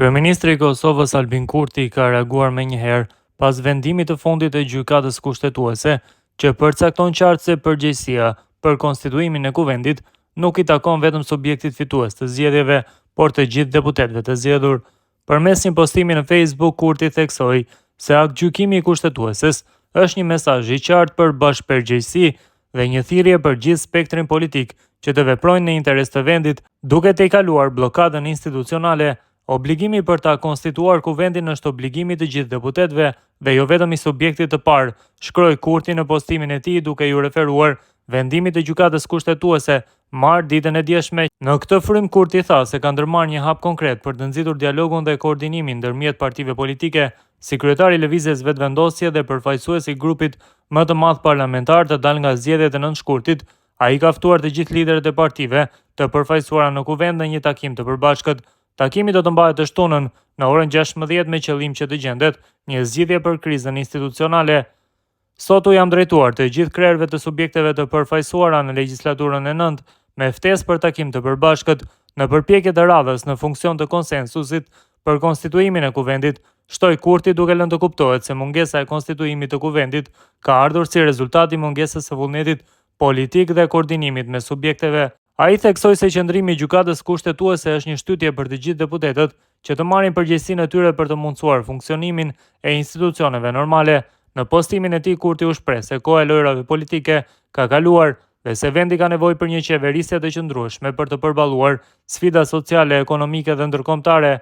Kryeministri i Kosovës Albin Kurti ka reaguar menjëherë pas vendimit të fundit të Gjykatës Kushtetuese, që përcakton qartë se përgjegjësia për konstituimin e Kuvendit nuk i takon vetëm subjektit fitues të zgjedhjeve, por të gjithë deputetëve të zgjedhur. Përmes një postimi në Facebook, Kurti theksoi se aktgjykimi i Kushtetueses është një mesazh i qartë për bashkëpërgjegjësi dhe një thirrje për gjithë spektrin politik që të veprojnë në interes të vendit, duke tejkaluar bllokadën institucionale. Obligimi për ta konstituar Kuvendin është obligim i të gjithë deputetëve dhe jo vetëm i subjektit të parë, shkroi Kurti në postimin e tij duke iu referuar vendimit të Gjykatës Kushtetuese marrë ditën e djeshme. Në këtë frymë Kurti tha se ka ndërmarrë një hap konkret për të nxitur dialogun dhe koordinimin ndërmjet partive politike, si kryetar i Lëvizjes Vetëvendosje dhe përfaqësues i grupit më të madh parlamentar të dalë nga zgjedhjet e 9 shkurtit, ai ka ftuar të gjithë liderët e partive të përfaqësuara në Kuvend në një takim të përbashkët. Takimi do të mbahet të shtunën në orën 16 me qëllim që të gjendet një zgjidhje për krizën institucionale. Sot u jam drejtuar të gjithë krerëve të subjekteve të përfaqësuara në legjislaturën e 9 me ftesë për takim të përbashkët në përpjekje të radhës në funksion të konsensusit për konstituimin e Kuvendit, shtoi Kurti duke lënë të kuptohet se mungesa e konstituimit të Kuvendit ka ardhur si rezultat i mungesës së vullnetit politik dhe koordinimit mes subjekteve. Ai theksoi se qëndrimi i Gjykatës Kushtetuese është një shtytje për të gjithë deputetët që të marrin përgjegjësinë e tyre për të mundësuar funksionimin e institucioneve normale. Në postimin e tij Kurti u shpreh se koha e lojërave politike ka kaluar dhe se vendi ka nevojë për një qeverisje të qëndrueshme për të përballuar sfida sociale, ekonomike dhe ndërkombëtare.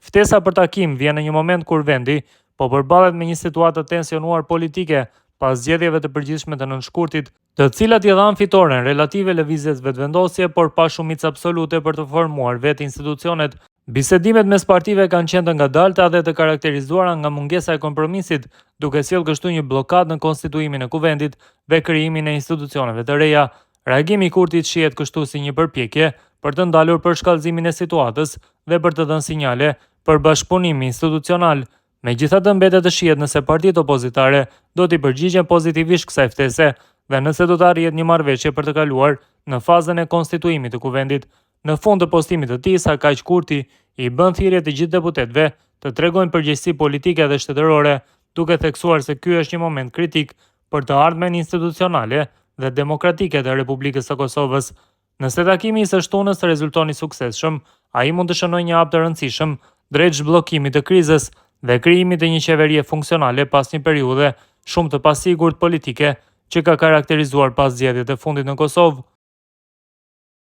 Ftesa për takim vjen në një moment kur vendi po përballet me një situatë të tensionuar politike pas zgjedhjeve të përgjithshme të 9 shkurtit, të cilat i dhanë fitoren relative Lëvizjes Vetëvendosje, por pa shumicë absolute për të formuar vetë institucionet. Bisedimet mes partive kanë qenë të ngadalta dhe të karakterizuara nga mungesa e kompromisit, duke sjellë kështu një bllokadë në konstituimin e Kuvendit dhe krijimin e institucioneve të reja. Reagimi i Kurtit shihet kështu si një përpjekje për të ndalur përshkallëzimin e situatës dhe për të dhënë sinjale për bashkëpunim institucional. Megjithatë mbetet të shihet nëse partitë opozitare do t'i përgjigjen pozitivisht kësaj ftese dhe nëse do të arrihet një marrëveshje për të kaluar në fazën e konstituimit të Kuvendit. Në fund të postimit të tij, sakaq Kurti i bën thirrje të gjithë deputetëve të tregojnë përgjegjësi politike dhe shtetërore, duke theksuar se ky është një moment kritik për të ardhmen institucionale dhe demokratike të Republikës së Kosovës. Nëse takimi i së shtunës rezulton i suksesshëm, ai mund të shënojë një hap të rëndësishëm drejt zhbllokimit të krizës dhe krijimit të një qeverie funksionale pas një periudhe shumë të pasigurt politike që ka karakterizuar pas zgjedhjet e fundit në Kosovë.